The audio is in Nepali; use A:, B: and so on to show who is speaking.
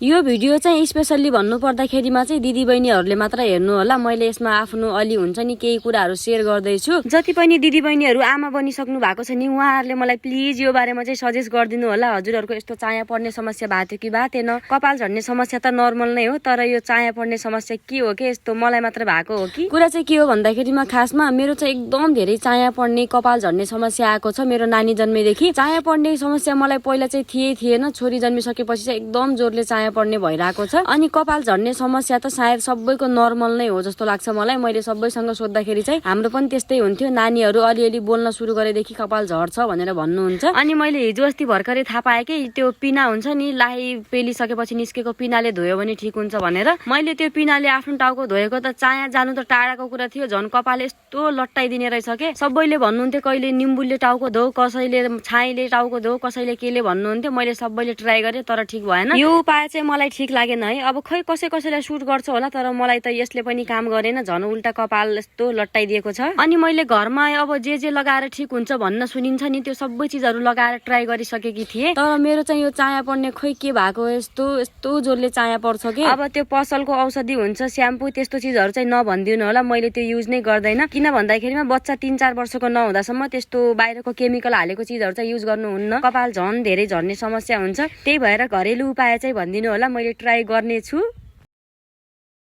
A: यो भिडियो चाहिँ स्पेसल्ली भन्नु पर्दाखेरिमा चाहिँ दिदी बहिनीहरूले मात्र हेर्नु होला। मैले यसमा आफ्नो अलि हुन्छ नि केही कुराहरू शेयर गर्दैछु। जति पनि दिदी बहिनीहरू आमा बनिसक्नु भएको छ नि उहाँहरूले मलाई प्लिज यो बारेमा चाहिँ सजेस्ट गरिदिनु होला। हजुरहरूको यस्तो चाया पर्ने समस्या भएको थियो कि थिएन? कपाल झर्ने समस्या त नर्मल नै हो, तर यो चाया पर्ने समस्या के हो कि यस्तो मलाई मात्र भएको हो कि? कुरा चाहिँ के हो भन्दाखेरिमा खासमा मेरो चाहिँ एकदम धेरै चाया पर्ने कपाल झर्ने समस्या आएको छ। मेरो नानी जन्मेदेखि चाया पर्ने समस्या मलाई पहिला चाहिँ थिएन। छोरी जन्मिसकेपछि चाहिँ एकदम जोरले चाया पर्ने भइरहेको छ। अनि कपाल झर्ने समस्या त सायद सबैको नर्मल नै हो जस्तो लाग्छ मलाई। मैले सबैसँग सोद्धाखेरि चाहिँ हाम्रो पनि त्यस्तै हुन्थ्यो, नानीहरू अलिअलि बोल्न सुरु गरेदेखि कपाल झर्छ भनेर भन्नुहुन्छ। अनि मैले हिजो अस्ति भर्खरै थाहा पाएँ कि त्यो पिना हुन्छ नि, लाही पेलिसकेपछि निस्केको पिनाले धोयो भने ठिक हुन्छ भनेर। मैले त्यो पिनाले आफ्नो टाउको धोएको त चाया जानु त टाढाको कुरा थियो, झन् कपाल यस्तो लट्टाइदिने रहेछ के। सबैले भन्नुहुन्थ्यो कहिले निम्बुले टाउको धो, कसैले छाईले टाउको धो, कसैले केले भन्नुहुन्थ्यो। मैले सबैले ट्राई गरेँ तर ठिक भएन। यो उपाय चाहिँ मलाई ठिक लागेन है। अब खै कसैलाई सुट गर्छ होला, तर मलाई त यसले पनि काम गरेन। झन् उल्टा कपाल यस्तो लट्टाइदिएको छ। अनि मैले घरमा अब जे लगाएर ठिक हुन्छ भन्न सुनिन्छ नि, त्यो सबै चिजहरू लगाएर ट्राई गरिसकेकी थिएँ। तर मेरो चाहिँ यो चाया पर्ने खै के भएको, यस्तो जोरले चाया पर्छ कि। अब त्यो पसलको औषधि हुन्छ, स्याम्पू, त्यस्तो चिजहरू चाहिँ नभनिदिनु होला। मैले त्यो युज नै गर्दैन, किन भन्दाखेरिमा बच्चा 3-4 वर्षको नहुँदासम्म त्यस्तो बाहिरको केमिकल हालेको चिजहरू चाहिँ युज गर्नुहुन्न। कपाल झन् धेरै झर्ने समस्या हुन्छ। त्यही भएर घरेलु उपाय चाहिँ भनिदिनु होला, मैले ट्राई गर्नेछु।